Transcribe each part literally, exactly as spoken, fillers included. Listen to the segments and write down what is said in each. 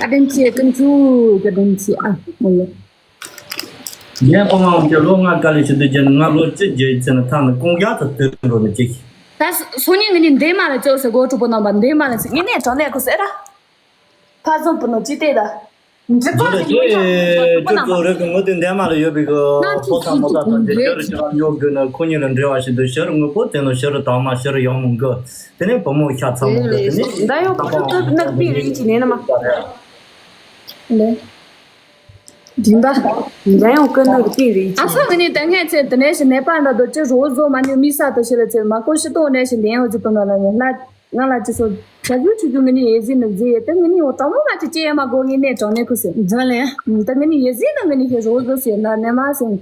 བཀའ་དྲིན་ཆེ། ཀུན་སྤྱོད་བཀའ་དྲིན་ཆེ། ཨ་མོ་ལོ། ངས་སྤང་བླང་གི་ལོ་ལྔ་དཀའ་ལས་ཞུ་དུས་ཀྱི་ང་ལོ་བཅུ་བརྒྱད་ཚེ་ན་ཐང་ནས་ཀོང་རྒྱ་དུ་དུས་འགྲོ་ནས་ཅིག་ད་སོ་སོ་ཉིད་ངེད་གཉིས་འདས་མ་ལ་ཅོག་ཟེར་གོ་གྲོགས་པོ་རྣམ་པ། འདས་མ་ལ་ཟེར་ངེད་གཉིས་དྲང་གནས་ཁོ་ཟེར་ར། ཕ་ཚོ་བུ་ནོ་ཅི་ལྟས་ད། འཇིགས་པ་ཟེར་ངེད་གཉིས་ཀྱི་ཅོག་ཙོ་རེ་གི་ངོ་དེ་འདས་མ་ལ་ཡོད་པའི་གི་ཕོ་ཚ་མོ་ཚ་དང་དེ་ཤི་རུ་ཅི་རང་ཡོད་དགོས་ན་ཁོ་གཉིས་ལ་འབྲེལ་བ་ཞིག་འདུག་ཤི་རུ་དངོས་པོ་དེ་ནོ་ཤི་རུ་དྭངས་མ་ཤི་རུ་ཡང་མོ་གི་དེ་ནས་བུ་མོ་ཤ་ཚ་མོ་གི་དེ་ནས་ད་ཡོད་ཁོ་ཚོ་ནག་པི་རེད་ཅི་ནས་ན་མ། ལེ། མགྲིན་པ། འཇམ་དབྱངས་ཀུན་ནག་གི་སྟེང་རེད། ཨ་ས་ངི་ནི་ད་ངས་ཚེ་དེ་ནས་ཞི་ནས་པ་འདྲ་དོ་ཅི་རོ་བཟོ་མ་ཉོ་མི་ས་དོ་ཞི་ལ་ཚེ་མ་ཀོ་ཤི་ཏོ་ནས་ཞི་ལེན་འོ་ཅི་ཏོ་ང་ལ་ཡང་ལ་ང་ལ་ཅི་སོ་ཆ་རྒྱུ་ཆུ་རྒྱུ་ངི་ནི་ཡེ་ཟི་ནི་ཟི་ཡེ་ད་ངི་ནི་འོ་གྲོགས་མོ་མ་ཅི་ཅི་ཡེ་མ་གོ་ངི་ནས་གྲོགས་ནས་ཁུ་སི་ཛ་ལེ། ད་ངི་ནི་ཡེ་ཟི་ན་ངི་ནི་ཧེ་རོ་བཟོ་ཞེ་ན་ནས་མ་སེང་།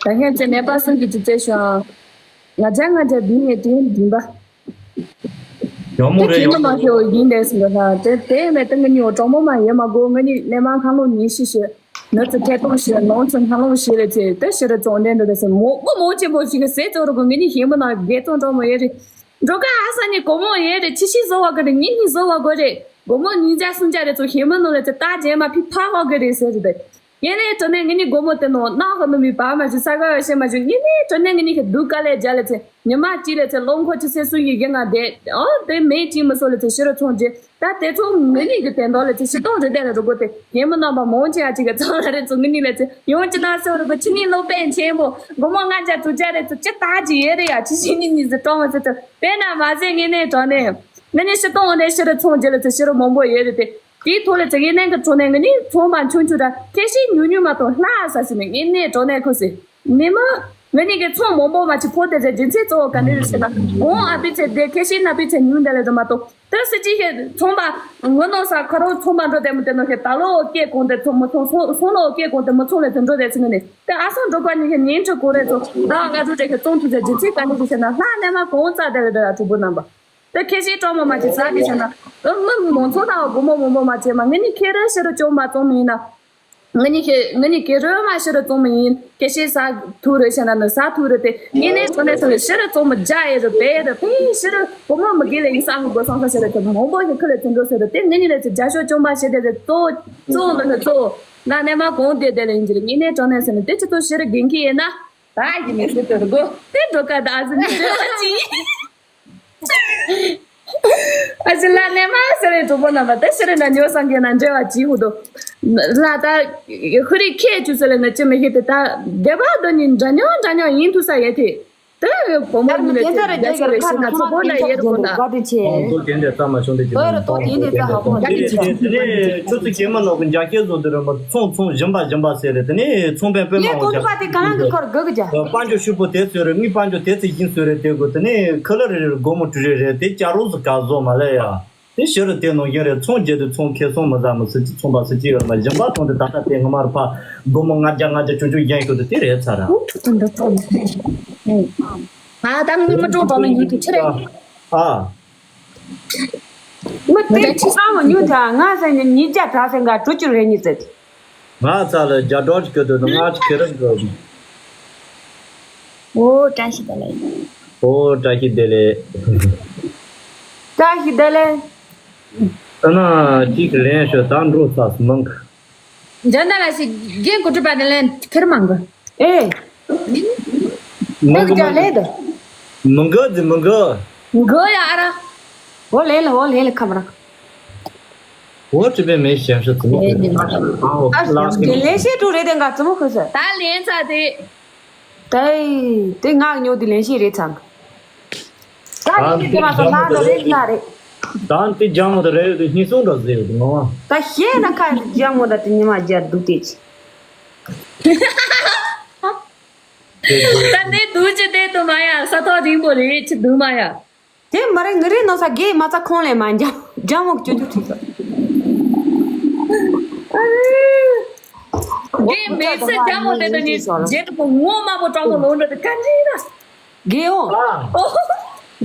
ད་ངས་ཚེ་ནས་པ་སེང་གི་ཅི་ཚེ་ཤོ་ང་ཇ་ང་ཇ་བི་ངེ་དེ་མགྲིན་པ། ཡག་མོ་དེ་རེད། ཁྱེད་ཡག་མོ་མ་ཤེས་ཡིན་དེ་སུ་ལ་དེ་དེ་མེད་དེ་ངི་ཉོ་གྲོགས་མོ་མ་ཡེ་མ་གོ་ངི་ནི་ནས་མ་ཁང་ལོ་ཉི་ཤི་ཤི་ནི་ཚི་ཐེ་གཏོང་ཤི་ནོང་ཚི་ཁང་ལོ་ཤི་ལེ་ཚེ་དེ་ཤི་ར་ཙོང་དེ་འདྲ་དེ་སུ་མོ་མོ་མོ་ཆེན་པོ་ཞིག་གི་ཟས་ཙོ་རུ་གོ་ངི་ནི་ཤེས་མི་ན་དགེ་ཙོང་གྲོགས་མོ་ཡེ་རེད། འགྲོ་ཀ་ཨ་ས་ནི་གོ་མོ་ཡེ་རེད། ཆི་ཤི་བཟོ་བ་གི་རེད། ཉི་ནི་བཟོ་བ་གོ་རེད། གོ་མོ་ཉིན་ཇ་སུན་ཇ་རེད་ཚོ་ཤེས་མི་ནོ་ལེ་ཚེ་ད་རྗེས་མ་ཕི་ཕ་ཧོ་གི་རེད་ཟེར་རེད། ངེད་ནས་དྲང་གནས་ངེད་གཉིས་སྒོར་མོ་དེ་ནོ་གནག་གི་ནུ་མི་བ་མ་བྱུང་ས་ག་བ་ཤེས་མ་བྱུང་། ངེད་ནས་དྲང་གནས་ངེད་གཉིས་ཀྱི་སྡུག་དཀའ་ལས་རྒྱ་ལས་ཚེ་ཉི་མ་གཅིག་ལས་ཚེ་སློང་ཁོ་ཅི་སེ་སུ་ཡི་གེ་ང་བསྡད་ཨོ་དེ་མེད་ཅིག་མི་སོ་ལས་ཚེ་ཤི་རུ་ཚོང་རྗེས་ད་དེ་ཚོ་ངེད་གཉིས་ཀྱི་དེ་འདོག་ལས་ཚེ་ཤི་སྟོང་རེ་བསྡད་ལ་རུ་གོ་དེ་ངེད་མི་རྣམ་པ་མང་ཆེ་ཡ་ཅིག་གི་ཚང་ལ་རེ་ཚོ་ངེད་གཉིས་ལས་ཚེ་ཡོང་ཅི་ན་སོ་རུ་གོ་ཕྱི་ནས་སློབ་དཔོན་ཆེན་པོ་སྒོར་མོ་ལྔ་བརྒྱ་དྲུག་བརྒྱ་རེ་ཚོ་ཅི་ལྟ་ཅི་ཡེ་རེ་ཡ་ཅི་ཤི་ནི་ནི་ཟི་གྲོང་བ་ཚེ་ཚོ་དཔེར་ན་མ་ཟད་ངེད་ནས་དྲང་གནས། ང་ནི་ཤི་སྟོང་འོ་ནས་ཤི་རུ་ཚོང་རྗེས་ལ་ཚེ་ཤི་རུ་མང་པོ་ཡོད་རེད་དེ། དེའི་ཐོག་ལ་ཚེ་ངེད་གནས་ཀྱི་གྲོང་ནས་ང་ནི་ཚོང་པ་ཆུང་ཆུང་ར་ཁེ་ཤི་ཉུང་ཉུང་མ་གཏོགས་ལྷ་ས་ཟིན་ནས་ངེད་གནས་གྲོང་ནས་ཁོ་སི། ནི་མ། ང་ནི་གི་ཚོང་མང་པོ་མ་ཅི་ཕོ་དེ་ཚེ་རྒྱུན་ཚེ་གཙོ་བོ་ག་ནས་རེད་ཟེར་ན། འོང་ཨ་པི་ཚེ་དེ་ཁེ་ཤི་ན་པི་ཚེ་ཉུང་དེ་ལས་རུ་མ་གཏོགས། དེ་སི་ཅི་ཤེ་ཚོང་པ། ངོ་ནོ་ས་ཁ་རོ་ཚོང་པ་འགྲོ་དེ་མོ་དེ་ནོ་ཤེ་ད་ལོ་སྐད་གོང་དེ་ཚོང་མི་ཚོང་སོང་སོང་ལོ་སྐད་གོང་དེ་མི་ཚོང་ལས་ཚེ་འགྲོ་དེ་ཚེ་ངེད་ནི། དེ་ཨ་སང་འགྲོ་ག་ནི་ཤེ་ཉིན་ཁྲི་གོ་རེ་ཚོ་ཟླ་ལྔ་དྲུག་དེ་ཤེ་ཚོང་ཐུབ་ཚེ་རྒྱུན་ཚེ་ག་ནས་རེད་ཟེར་ན་ལྷ་ནས་མ་གོང་ཙ་དེ་ལས་ར་གྲུ་བུ་རྣམ་པ། ད་ཁེ་ཤེས་གྲོགས་མོ་མ་བྱེད་ས་གི་བྱས་ན། ཨ་མི་མང་ཚོགས་དང་སྒོར་མོ་མང་པོ་མ་བྱེད་མ་ངེད་གཉིས་ཁེ་རོ་ཤི་རོ་ཅོ་མ་བཙོང་མི་ཡིན་ན། ངེད་གཉིས་ཁེ་ངེད་གཉིས་ཁེ་རོ་མ་ཤི་རོ་བཙོང་མི་ཡིན། ཁེ་ཤེས་ས་ཐུག་རེ་བྱས་ན་ནི་ས་ཐུག་རེ་དེ་ངེད་གཉིས་ཚོ་ནས་ཚོ་ནས་ཤི་རོ་བཙོང་མི་རྒྱ་ཡེ་རེ་བེ་རེ་བེ་ཤི་རོ་སྒོར་མོ་མི་དགེ་ལེ་ཡིན་ས་ངུ་སྒོ་སང་ས་ཤི་རོ་ཚོ་མང་པོ་ཞིག་ཁུ་ལེ་ཚོ་འགྲོ་ཟེར་རེ་དེ་ངེད་གཉིས་ལས་ཚོ་རྒྱ་ཤོག་ཅོ་མ་ཤི་དེ་དེ་གཙོ་བོ་གཙོ་བོ་ནི་གཙོ་བོ་ན་ནས་མ་གོང་དེ་དེ་ལས་ཡིན་གྱི་རེ་ངེད་གཉིས་ཚོ་ནས་ཚོ་ནས་དེ་ཅི་ཚོ་ཤི་རོ་རྒན་ཁི་ཡིན་ན་ད་ཡིན་ནས་ཤི་དེ་རེ་གོ་དེ་འགྲོ་ཀ་ད་ཨ་ཟི་ནི་རེ་བ་ཅི་ཡིན། ཨ་ཅེ་ལ་ནས་མ་ཟེར་རེ་གྲོགས་པོ་རྣམ་པ་ད་ཤི་རེ་ན་ཉོ་སང་གེ་ན་འབྲེལ་བ་ཅི་ཧུ་དོ། ལ་ད་ཧུ་རི་ཁེ་ཅུ་ཟེར་ལེ་ན་ཅི་མི་ཤེས་ཏེ་ད་སྡེ་པ་དོ་ནི་འདྲ་ཉོ་འདྲ་ཉོ་ཡིན་ཐུ་ས་ཡེ་ཐེ། ད་བུ་མོ་ཡིན་ལེ་ཚེ་རྒྱ་ཆེ་རེ་ཤི་ན་ཚོ་པོ་ལ་ཡེ་རུ་གོ་ན། ཨོ་ཏོ་དེ་འདྲ་ཙམ་མ་བྱུང་དེ་ཅི་ཨོ་རོ་ཏོ་དེ་འདྲ་ཙམ་ཧ་གོ་མ་དེ་ཅི་ཅི་དེ་ནས་ཆུ་ཚོད་ཀྱི་མ་ནོ་གི་འཇའ་སྐྱེད་བཟོ་དེ་རེ་མ་ཚོང་ཚོང་བཞིན་པ་བཞིན་པ་ཟེར་རེ་དེ་ནས་ཚོང་པའི་དཔོན་མ་ངས་འོ་ཀོང་ཅག་ཚོ་དེ་ག་ལང་གི་ཁོར་གི་གི་ཇ། དཔལ་འབྱོར་ཕྱུག་པོ་དེ་ཚོས་རེ་ངའི་དཔལ་འབྱོར་དེ་ཚོས་ཡིན་ཟེར་རེ་དེ་གོ་དེ་ནས་ཁི་ལ་རེ་རེ་སྒོར་མོ་དྲུག་རེ་རེ་དེ་བསྐྱར་རོགས་སུ་ག་བཟོ་མ་ལས་ཡ། དེ་ཕྱི་རུ་དེ་ནང་བཞིན་རེད། ཚོང་རྒྱག་དུས་ཚོང་ཁེ་སོང་མི་ཟ་མི་སྲིད་ཀྱི་ཚོང་པ་སྲིད་ཀྱི་ཡོད་མ་གཞན་པ་ཚོང་དེ་ད་ལྟ་དེ་ངོ་མར་ཕ་སྒོར་མོ་ལྔ་བརྒྱ་ལྔ་བརྒྱ་བཅུ་བཅུ་ཡན་ཤོག་དེ་དེ་རེད་ཚར་ར། ཨ་ད་ངུ་མི་གྲོང་གྲོང་མི་ཉུང་དུ་ཆི་རེད། ཨ། མི་དེ་ཁྱི་ཚང་མ་ཉུང་དུ་ང་ཟེར་ནས་ཉིས་བརྒྱ་དྲག་ཟེར་འགའ་དྲུག་ཅུ་རེ་གཉིས་ཟེར། ང་ཚ་ལ་རྒྱ་སྒྲོག་ཅིག་གི་དུས་ནི་ང་ཅིག་ཁེ་རང་གི། ཨོ་བཀྲ་ཤིས་བདེ་ལེགས། ཨོ་བཀྲ་ཤིས་བདེ་ལེགས། བཀྲ་ཤིས་བདེ་ལེགས། ཨ་ན་ཅིག་ལན་ཤོད་ད་འགྲོ་ས་མང་གི། འཇོན་ད་ལ་ཞིག་རྒན་གོ་གྲུབ་པ་དེ་ལན་ཁེར་མང་གི། ཨེ། མང་གི་ཀྱང་ལེ་དུ། མང་གི་ཟི་མང་གི། མགོ་ཡ་ཨ་ར། འོ་ལེ་ལེ་འོ་ལེ་ལེ་ཁམ་ར། འོ་ཅི་པའི་མེ་ཞན་ཤི་ཙི་མོ་ཨེ་ནི་མ། ཨ་འོ་ཨ་ལ་ཞིག་ལེ་ཤེ་ཀྲུ་རེ་དེ་འགའ་ཙི་མོ་ཁུ་སི། ད་ལེན་ཚ་དེ། དེ་དེ་ངག་ཉོ་དེ་ལེན་ཤེ་རེ་ཚང་། ད་ཡིན་དེ་མ་སོ་ལྷ་ལ་རེ་ན་རེ། ད་དེ་ཇམ་མོ་དེ་རེ་དེ་སྙིང་སོང་འདྲ་ཟེར་དེ་ངོ་མ། ད་ཤེ་ན་ཁ་ཇམ་མོ་ད་དེ་ཉི་མ་རྒྱ་སྡུག་དེ་ཅི། ད་ནི་དུས་ཀྱི་དེ་དུ་མ་ཡ་ས་ཐོག་རིང་པོ་རེད་ཅི་དུ་མ་ཡ། དེ་མ་རེད་ངི་རེད་ནོ་ས་གེ་མ་ཚ་ཁོང་ལས་མ་འཇམ་འཇམ་མོ་ཅོ་ཅོ་ཁྲིད་ས། གེ་མེད་ས་འཇམ་མོ་དེ་དུ་ནི་རྗེས་དུ་ངོ་མ་པོ་སྤྲང་པོ་ལོང་འདྲ་དེ་ག་འདྲི་ན། གེ་འོ།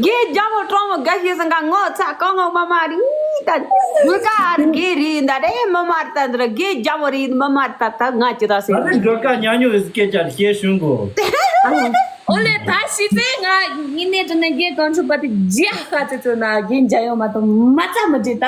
གེ་རྒྱ་མོ་སྤྲང་མོ་དགའ་ཤེས་སང་ག་ངོ་ཚ་གང་ངོ་མ་མ་རི་ད། ངོ་ཀ་ཨ་རི་གེ་རི་ད་རེ་མ་མ་རི་ད་འདི་ར་གེ་རྒྱ་མོ་རི་མ་མ་རི་ད་ད་ང་ཅི་ད་སེ། ཨ་ནི་འགྲོ་ཀ་ཉ་ཉོ་ཨིས་སྐད་ཆ་ཤེས་ཤུང་གོ། ཨོ་ལེ་ད་ཤི་ཚེ་ང་ཡིན་ནེ་དྲི་ནེ་གེ་གང་ཆུ་པ་དེ་རྒྱ་ཁ་ཚེ་ཚོ་ན་གེ་འཇའ་ཡོང་མ་ཐོང་མ་ཚ་མི་འདྲི་ད།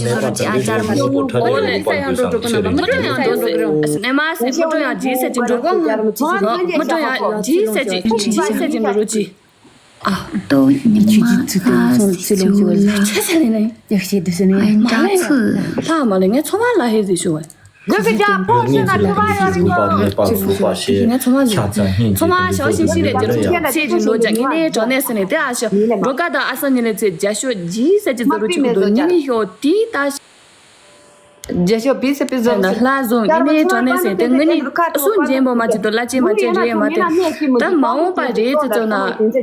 ཅིག་ཧ་རུ་ཅིག་ཨ་ཅར་མ་ཡོང་། ཨོ་ལེ་ས་ཡང་འགྲོ་འགྲོ་གི་ན་མི་འགྲོ་ཡང་འགྲོ་ཟེར། ནས་མ་ཟེར་མི་འགྲོ་ཡང་ཇི་ཟེར་གྱི་འགྲོ། མི་འགྲོ་ཡང་ཇི་ཟེར་གྱི་ཇི་ཟེར་གྱི་འགྲོ་རོ་ཅི། ཨ་ཏོ་ཉི་མ་ཨ་སུ་ལ་ཡག་ཤེས་དུ་ཟེར་ནས་མ་ལས་ལྷག་མ་ལས་ངས་ཚོ་མ་ལ་ཧེ་ཟིག་ཞུ་བ། གི་ཀྱ་ཕོ་ཤི་ན་ཁི་བ་ཡོད་རེད་ངོ་། ངས་ཚོ་མ་ཟིག་ཚོ་མ་ཞའོ་ཞིང་ཞིང་རེད་དེ་རུ་ཚེ་རིང་ལོ་ཇ་ངེ་ནས་གྲོ་ནས་ཟིན་ནས་དེ་ཨ་ཤོ་འགྲོ་ཀ་དང་ཨ་ས་ཉི་ལས་ཚེ་རྒྱ་ཤོ་ཇི་ཟེར་གྱི་ཟེར་རུ་ཆུག་འདུག་ཉི་ནི་ཤོ་དེ་ད། རྒྱ་ཤོ་བི་སི་པི་ཟོ་ན་ལྷ་བཟུང་ཡིན་ནའི་གྲོ་ནས་ཟེར་ཏེ་ངུ་ནི་སུ་འཇན་པོ་མ་ཅི་ཏོ་ལ་ཅི་མ་ཅི་རེད་མ་ཏེ་ད་མ་འོངས་པ་རེད་ཅི་ཙོ་ན་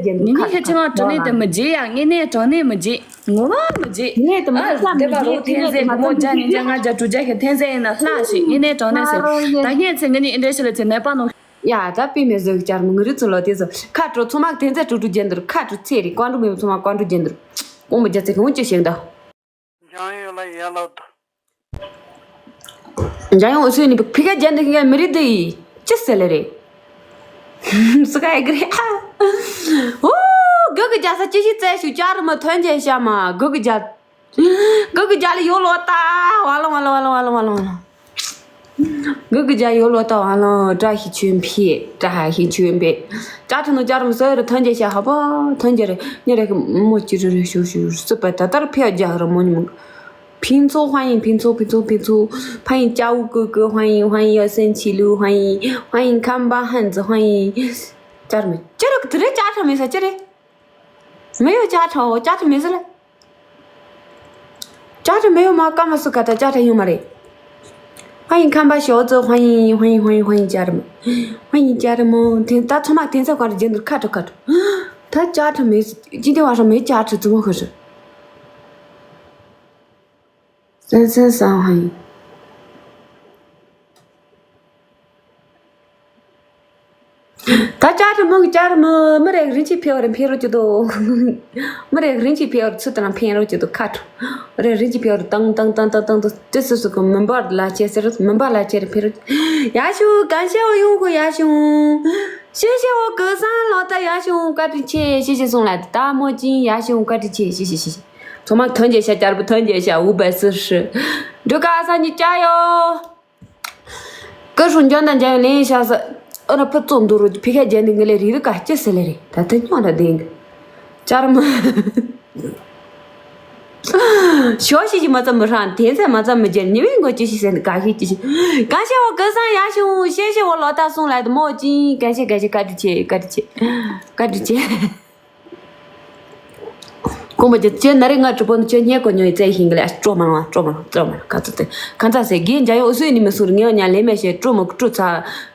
ཉི་ནི་ཁ་ཅི་མ་གྲོ་ནས་དེ་མི་རྗེ་ཡ་ངེ་ནས་གྲོ་ནས་མི་རྗེ་ངོ་མ་མི་རྗེ་ཨ་དེ་པ་རོ་ཐན་ཟེར་གོ་མོ་ཇ་ཉིན་ཇ་ང་ཇ་གྲུ་ཇ་ཁེ་ཐན་ཟེར་ཡིན་ན་ལྷ་ཞིག་ངེ་ནས་གྲོ་ནས་ཟེར་ད་ངས་ཚེ་ངུ་ནི་ཨིན་དྲེ་ཤི་ལ་ཚེ་ནད་པ་ནོ། ཡ་ད་པི་མེ་ཟོ་ཅར་མི་ངུ་རི་ཚུ་ལོ་དེ་ཟོ་ཁ་གྲོ་ཚོ་མ་ཐན་ཟེར་གྲུ་གྲུ་ཇན་དུར་ཁ་གྲུ་ཚེ་རི་ཀོང་གྲུ་མེ་ཚོ་མ་ཀོང་གྲུ་ཇན་དུར་ཀོང་མོ་ཇ་ཚེ་གོང་ཅི་ཤེང་ད། འཇང་ཡོད་ལ་ཡ་ལ་དོ། འཇང་ཡོད་སུ་ནི་ཕི་ཁ་ཇན་དེ་ཁི་ཁ་མི་རི་དེ་ཡི་ཅི་སེ་ལེ་རེད། སུ་ཁ་ཡི་གི་རེད། ཨོ། གི་གི་ཇ་ས་ཅི་ཞིག་བཙལ་ཞུ་ཅར་མ་ཐོན་ཇན་ཤ་མ་གི་གི་ཇ། གི་གི་ཇ་ལ་ཡོད་ལོ་ད་ཝ་ལོ་ཝ་ལོ་ཝ་ལོ་ཝ་ལོ། གི་གི་ཇ་ཡོད་ལོ་ད་ཝ་ལོ་བཀྲ་ཤིས་ཆོས་འཕེལ་བཀྲ་ཤིས་ཆོས་འཕེལ། ཅ་ཐུ་ནུ་ཅར་མ་སོ་རུ་ཐོན་ཇན་ཤ་ཧ་པོ་ཐོན་ཇན་རེད་ཉེ་རེད་མོ་ཅི་རུ་རུ་ཞུ་ཞུ་སུ་པ་ད་ལྟར་ཕེ་ཇ་རུ་མོ་ཉི་མོ། 拼凑欢迎拼凑拼凑拼凑欢迎家务哥哥欢迎欢迎要生气路欢迎欢迎看吧汉子欢迎 ཅར་མེད་ཅི་རུ་དེ་རེད་ཅ་ཁྲ་མེད་ས་ཅི་རེད། 没有家长 ཅ་ཁྲ་མེད་ས་ལ། ཅ་ཁྲ་没有吗 ཀ་མ་སུ་ག་ད་ཅ་ཁྲ་ཡོད་མ་རེད། 欢迎看吧小子欢迎欢迎欢迎欢迎 ཅར་མེད། 欢迎 ཅར་མོ་དེ་ད་ཚང་མ་དེ་ཚ་ག་རུ་རྒྱན་དུར་ཁ་ཁྲ་ཁ་ཁྲ། ད་ཅ་ཁྲ་མེད་ཅི་དེ་བ་ཧྲ་མེད་ཅ་ཁྲ་ཙི་མོ་ཁ་ཧྲ། བཙན་བཙན་བཟང་ཧང་། ད་ཅག་ཏུ་མོ་གི་ཅག་ཏུ་མོ་མི་རེ་རིན་ཆེན་ཕེ་བ་རེ་འཕེན་རོགས་ཀྱི་འདུག་མི་རེ་རིན་ཆེན་ཕེ་བ་རེ་ཚུར་དང་འཕེན་རོགས་ཀྱི་འདུག་ཁ་ཏུ་རེ་རིན་ཆེན་ཕེ་བ་རེ་ཏང་ཏང་ཏང་ཏང་ཏང་ཏེ་སུ་སུ་གི་མི་འབར་ལ་ཆེ་ཟེར་མི་འབར་ལ་ཆེ་རེ་འཕེན་རོགས། ཡ་ཤུ་གན་ཤེ་བོ་ཡོང་གོ་ཡ་ཤུ། ཤེ་ཤེ་བོ་གི་སང་ལོ་ད་ཡ་ཤུ་བཀའ་དྲིན་ཆེ་ཤེ་ཤེ་སོང་ལ་ད་མོ་ཅིན་ཡ་ཤུ་བཀའ་དྲིན་ཆེ་ཤེ་ཤེ་ཤེ་ཤེ། ཚང་མ་ཐོན་རྒྱལ་ཤ་ཅར་བུ་ཐོན་རྒྱལ་ཤ་འུ་བས་སུ་ཧྲི། འགྲུལ་ཁ་ས་ཉི་ཅ་ཡོ། ཀི་ཧྲུང་ཅོན་དང་འཇམ་ཡང་ལེན་ཤ་ས། ཨ་ན་ཕུ་ཙོ་འདུ་རུ་ཕི་ཁ་རྒྱན་ནི་ངི་ལེ་རི་རི་ཀ་ཅི་སི་ལེ་རེ་ད་ཐེ་ཉོ་ན་དེང་གི་ཅར་མ། ཞོ་ཤི་ཅི་མ་ཙམ་མི་ཧྲང་དེ་ཚེ་མ་ཙམ་མི་རྒྱན་ཉི་མའི་མགོ་ཅི་ཤི་ཟེར་ནི་ག་ཤི་ཅི་ཤི། ག་ཤེ་བོ་གི་སང་ཡ་ཤི་འུ་ཤེ་ཤེ་བོ་ལོ་ད་སོང་ལ་དུ་མོ་ཅི་ག་ཤེ་ག་ཤེ་བཀའ་དྲིན་ཆེ་བཀའ་དྲིན་ཆེ་བཀའ་དྲིན་ཆེ། ཁོང་པ་ཅི་ཅི་ན་རེ་ང་གྲུ་པོ་ནི་ཅི་ཉེ་གོ་ཉོ་ཡི་ཙེ་ཤིང་གི་ལ་སྤྲོ་མ་རང་སྤྲོ་མ་རང་སྤྲོ་མ་རང་ག་ཚོད་དེ་ག་ཚ་སེ་གི་འཇའ་ཡོ་སུ་ནི་མི་སུ་ར་ངེ་ཡོ་ཉ་ལེ་མེ་ཤེ་སྤྲོ་མ་སྤྲོ་ཚ་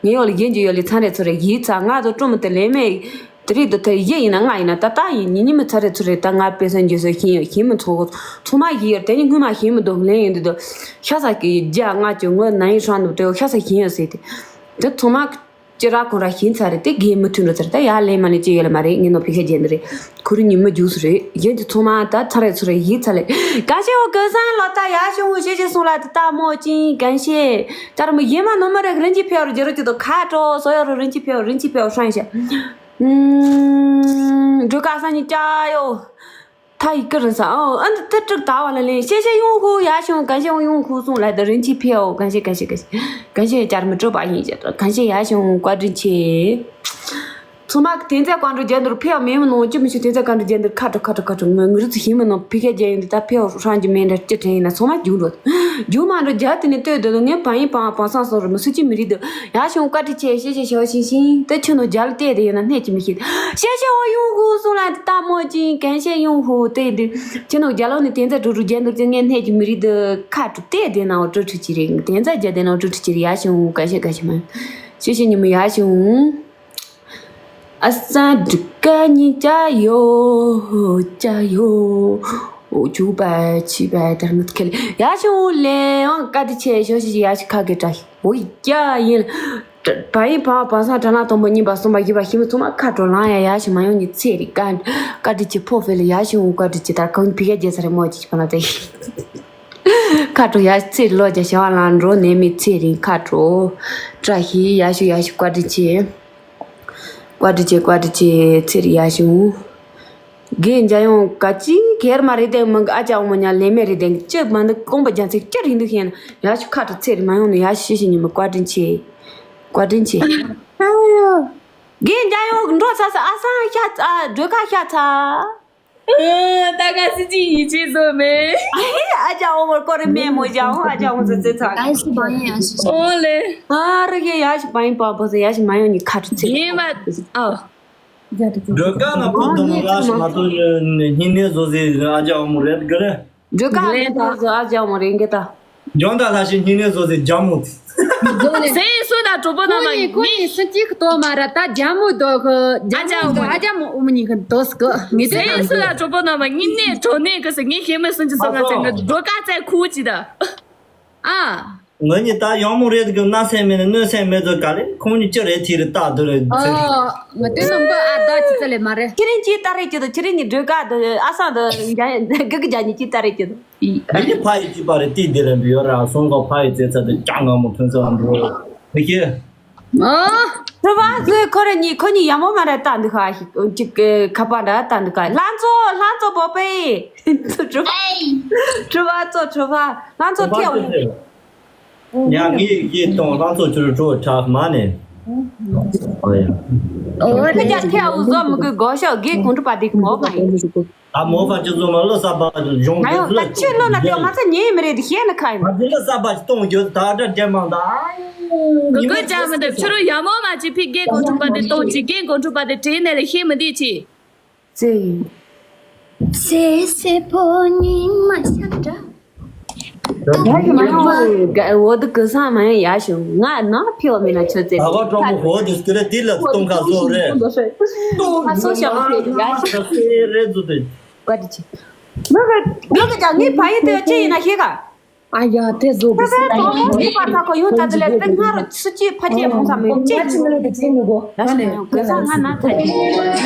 ངེ་ཡོ་ལ་གི་འཇུ་ཡོ་ལི་ཚ་རེ་ཚོ་རེ་ཡི་ཚ་ང་ཚོ་སྤྲོ་མ་དེ་ལེ་མེ་དེ་རིག་དུ་དེ་ཡེ་ཡིན་ན་ང་ཡིན་ན་ད་ད་ཡིན་ཉི་ཉི་མི་ཚ་རེ་ཚོ་རེ་ད་ང་པེ་སན་འཇུ་སོ་ཤིང་ཡོ་ཤིང་མི་ཚོ་ཚོ་མ་ཡི་ཡོ་དེ་ནི་སྔོན་མ་ཤིང་མི་འདུག་ལེ་ཡིན་དུ་དུ་ཤ་ས་གི་རྒྱ་ང་ཅུ་ངོ་ན་ཡི་ཧྲང་དུ་དེ་ཤ་ས་ཤིང་ཡོ་སེ་དེ་དེ་ཚོ་མ། ཅི་ར་ཁོང་ར་ཤིང་ཚ་རེད་དེ་གས་མི་མཐུན་འགྲོ་ཚར་ད་ཡ་ལེ་མ་ལེ་ཅི་ཡོད་ལ་མ་རེད་ངས་ནོ་ཕི་ཁ་རྒྱན་འདི་རེད། ཁུ་རུ་ཉི་མ་རྒྱུགས་སུ་རེད་གཞན་གྱི་ཚོང་མ་ད་ཚ་རེ་ཚུ་རེ་ཡིད་ཚ་ལེ། ག་ཤེ་བོ་གི་སང་ལོ་ད་ཡ་ཤོང་ངོ་ཤེ་ཤེ་སོང་ལ་དེ་ད་མོ་ཅིང་གན་ཤེ། ད་ར་མོ་ཡེ་མ་ནོ་མ་རེ་རིན་ཅི་ཕེ་བ་རུ་རྒྱ་རུ་ཅི་དོ་ཁ་དྲོ་སོ་ཡོ་རུ་རིན་ཅི་ཕེ་བ་རིན་ཅི་ཕེ་བ་ཧྲང་ཤ། འགྲོ་ག་སང་ཉི་ཅ་ཡོ། ཐ་ཡི་ཀི་རིན་ས་ཨོ་ཨ་འདི་ཏི་ཀྲིག་ད་བ་ལ་ལེན་ཤེ་ཤེ་ཡོང་ཧུ་ཡ་ཤོང་གན་ཤེ་ཡོང་ཧུ་སོང་ལ་ད་རིན་ཆི་ཕེའོ་གན་ཤེ་གན་ཤེ་གན་ཤེ་གན་ཤེ་ཅར་མི་སྤྲོ་པ་ཡིན་ཅེ་གན་ཤེ་ཡ་ཤོང་བཀའ་དྲིན་ཆེ། ཚོ་མ་གི་དེ་ཚེ་གང་འགྲོ་རྒྱན་དུར་ཕེའོ་མེ་མི་ནོ་ཅི་མི་ཤེས་དེ་ཚེ་གང་འགྲོ་རྒྱན་དུར་ཁ་དྲོ་ཁ་དྲོ་ཁ་དྲོ་ངོ་ངུ་རུ་ཚི་ཤི་མི་ནོ་ཕི་ཁ་རྒྱན་ཡོང་དུ་ད་ཕེའོ་ཧྲང་གི་མེ་འདྲ་ཅི་དྲན་ཡིན་ན་ཚོ་མ་རྒྱུག་འགྲོ་རྒྱུག་མ་འགྲོ་རྒྱ་དེ་ནི་ལྟོས་དོ་ངས་བང་ཡིན་བང་བང་སང་སོང་རུ་མི་སུ་ཅི་མི་རིག་དུ་ཡ་ཤོང་བཀའ་དྲིན་ཆེ་ཤེ་ཤེ་ཤེ་ཤིང་ཤིང་དེ་ཆུ་ནོ་རྒྱ་ལ་བལྟས་དེ་ཡོད་ན་སྣེ་ཅི་མི་ཤེས། ཤེ་ཤེ་འོ་ཡོང་ཧུ་སོང་ལ་ད་མོ་ཅིང་གན་ཤེ་ཡོང་ཧུ་དེ་དེ་ཅི་ནོ་རྒྱ་ལོ་ནི་དེ་ཚ་དྲུག་དྲུག་རྒྱན་དུ་ཅི་ངས་སྣེ་ཅི་མི་རིག་དུ་ཁ་དྲུག་དེ་དེ་ན་འོ་དྲུག་དྲུག་ཅི་རེད་དེ་ཚ་རྒྱ་དེ་ན་འོ་དྲུག་དྲུག་ཅི་རེད་ཡ་ཤོང་ཧུ་གན་ཤེ་གན་ཤེ་མ་ཤེ་ཤེ་ཉི་མ་ཡ་ཤོང་ཨ་ས་འདྲུ་ཀ་ཉི་ཅ་ཡོ་ཅ་ཡོ་འོ་ཅུ་པ་ཆི་པ་དར་མི་ཁེ་ལ་ཡ་ཤོང་ལེ་ཝང་ཀ་དི་ཆེ་ཤོ་ཤི་ཡ་ཤི་ཁ་གི་ཏྲ་ཤི། འོ་ཡ་ཡིན། བ་ཡི་བ་བ་སང་དྲ་ན་དང་པོ་གཉིས་པ་གསུམ་པ་བཞི་པ་ཤི་མི་ཚང་མ་ཁ་དྲོ་ལང་ཡ་ཡ་ཞིག་མ་ཡོང་ནི་ཚེ་རི་ཀ་ཀ་དྲི་ཅི་ཕོ་ཕེ་ལ་ཡ་ཞིག་འོང་ཀ་དྲི་ཅི་ད་གང་ཕི་ཀ་རྒྱལ་ས་རི་མོ་ཅི་ཅི་པ་ན་ཏེ་ཁ་དྲོ་ཡ་ཚེ་རི་ལོ་རྒྱ་ཤ་བ་ལང་འགྲོ་ནས་མི་ཚེ་རི་ཁ་དྲོ་བཀྲ་ཤིས་ཡ་ཞིག་ཡ་ཞིག་ཀ་དྲི་ཅི་ཀ་དྲི་ཅི་ཀ་དྲི་ཅི་ཚེ་རི་ཡ་ཞིག་འོང་། དགེ་འཇའ་ཡོང་ག་ཅི་གེར་མ་རེད་དེ་མང་གི་ཨ་ཅག་འོ་མོ་ཉ་ལེ་མེ་རེད་དེ་ཅི་མ་འདུག་ཀོང་པ་རྒྱ་ཚིག་ཅི་རིང་འདུག་ཤེས་ན་ཡ་ཤུ་ཁ་དྲོ་ཚེ་རི་མ་ཡོང་ནས་ཡ་ཤི་ཤི་ཉི་མ་བཀའ་དྲིན་ཆེ། བཀའ་དྲིན་ཆེ། དགེ་འཇའ་ཡོང་འགྲོ་ཚ་ཚ་ཨ་སང་ཤ་ཚ་སྒྲོལ་ཁ་ཤ་ཚ། ད་ག་སི་ཅི་ཡིན་ཅི་བཟོ་མེད། ཨ་ཅག་འོ་མོ་ཀོ་རི་མེ་མོ་ཇ་འོ་ཨ་ཅག་འོ་ཚ་ཚེ་ཚ། ཨ་ཤི་བ་ཡིན་ཨ་ཤི་ཤི། ཨོ་ལེ། ཨ་རི་གེ་ཡ་ཤི་བ་ཡིན་པ་བོ་ཚ་ཡ་ཤི་མ་ཡོང་ནི་ཁ་དྲོ་ཚེ་རི། ཡིན་པ་ཨ། སྒྲོལ་དཀར་ལ་ཕོག་དུ་མ་ལ་ཞིག་མ་གཏོགས་སྙིང་ནད་བཟོ་ཟེར་ཨ་ཅག་འོ་མོ་རེད་གི་རེད། སྒྲོལ་དཀར་ལ་ཕོག་དུ་ཨ་ཅག་འོ་མོ་རེད་གི་ད། ཇོན་དང་ལ་ཞིག་སྙིང་ནད་བཟོ་ཟེར་ཇམ་མོ། སེ་སུ་དང་གྲོགས་པོ་རྣམས་ཁོ་ནི་ཁོ་ནི་སུ་གཅིག་གཏོང་མ་ར་ད་ཇམ་མོ་དོ་གི་ཇམ་མོ་དོ་ཨ་ཅག་འོ་མོ་གཉིས་ཀྱི་དོ་སི་གི་ངེས་སེ་སུ་དང་གྲོགས་པོ་རྣམས་སྙིང་ནད་གྲོ་ནད་གི་སི་ངས་ཤེས་མི་སུན་གྱི་སོང་ང་ཚེ་ངི་སྒྲོལ་དཀར་བཙལ་ཁུག་ཅི་ད། ཨ། ང་གཉིས་ད་ཡང་མོ་རེད་གི་ན་སེམས་མེད་ན་གནོད་སེམས་མེད་ཚོད་ག་ལེ་ཁོང་གཉིས་ཅི་རེད་ཐི་རེད་ལྟ་དུ་རེད་ཨ། ཚེ་རིང་། ང་དེ་ནང་པ་ཨ་ད་ཅི་ཙ་ལེ་མ་རེད། ཁྱེད་རིང་ཅི་ལྟ་རེད་ཀྱི་དུ་ཁྱེད་རིང་ནི་སྒྲོལ་དཀར་དུ་ཨ་སང་དུ་གི་གི་རྒྱ་ནི་ཅི་ལྟ་རེད་ཀྱི་དུ། ང་གཉིས་ཕ་ཡི་ཅི་པ་རེད་ཏི་དེ་རེད་འདུག་ཡོད་ར་སོང་ག་ཕ་ཡི་རྩེ་ཚ་དུ་ཅང་ང་མོ་ཐོན་ས་འགྲོ་མི་ཤེས། ཨ། གྲུ་པ་ཚོས་ཁོ་རེ་གཉིས་ཁོ་གཉིས་ཡ་མོ་མ་རེད་ལྟ་འདུག་ཁ་ཅིག་ཁ་པ་འདྲ་ལྟ་འདུག་ཁ་ལྷ་མཚོ་ལྷ་མཚོ་པོ་པེ། གྲུ་པ་གྲུ་པ་ཚོ་གྲུ་པ་ལྷ་མཚོ་ཐེའུ། ཡང་ངས་ཡིད་གཏོང་ལྷ་མཚོ་ཆུ་རུ་གྲོ་བྲག་མ་ནས། ཨོ་ཡ། ཨོ་ཁ་ཅག་ཐེའུ་བཟོ་མི་དགོས་གོ་ཤོག་གེ་གོང་གྲུ་པ་དེ་མོ་མ་ཡིན། ད་མོ་ཕ་ཅི་བཟོ་མ་བློ་ས་པ་གཞུང་ང་གི་ཡོ་ད་ཁྱོད་བློ་ན་དེ་མ་ཚ་ཉེ་མི་རེད་དེ་ཤེས་ན་ཁ་ཡིན། ང་ཚོ་ལ་ས་པ་ཅི་གཏོང་རྒྱུ་ད་ད་རྒྱ་མང་ད། གི་གི་ཅག་མི་འདུག་ཕྱི་རུ་ཡ་མོ་མ་ཅི་ཕི་གེ་གོང་གྲུ་པ་དེ་གཏོང་ཅི་གེ་གོང་གྲུ་པ་དེ་དྲིས་ནས་ལས་ཤེས་མི་འདི་ཅི། ཙེ། ཙེ་སེ་པོ་ཉི་མ་ཤ་འདྲ། ཡ་ཞིག་མ་ཡོང་། འོ་དུ་གི་སང་མ་ཡོང་ཡ་ཞིག་ང་ནང་ཕེ་བ་མིན་ན་ཆོད་ཙེ། ད་བ་གྲོགས་མོ་ཧོ་དུ་སྐུ་རེ་ཏི་ལ་སྟོང་ཁ་བཟོ་རེད། ཏོ་ཨ་སོ་ཤ་མ་ཕེ་ཡ་ཞིག་རེད་བཟོ་དུ། བཀའ་དྲིན་ཆེ། ང་ག་ང་ག་ཅག་ངའི་ཕ་ཡུལ་དུ་ཅི་ཡིན་ན་ཤེས་ག་ཨ་ཡ་དེ་བཟོ་དགོས་སོ། ད་མོ་ཁུ་པར་ཐག་ཁོ་ཡོད་ད་དེ་ལས་དེ་སྔ་རུ་སུ་གཅིག་ཕ་གཅིག་མོ་ཚ་མོ་གཅིག་ང་ཅི་མི་ལོ་དེ་བྱེད་མི་དགོས། ད་ཞིག་མ་ཡོང་གོས་ས་སྔ་ན་ཐ་གཅིག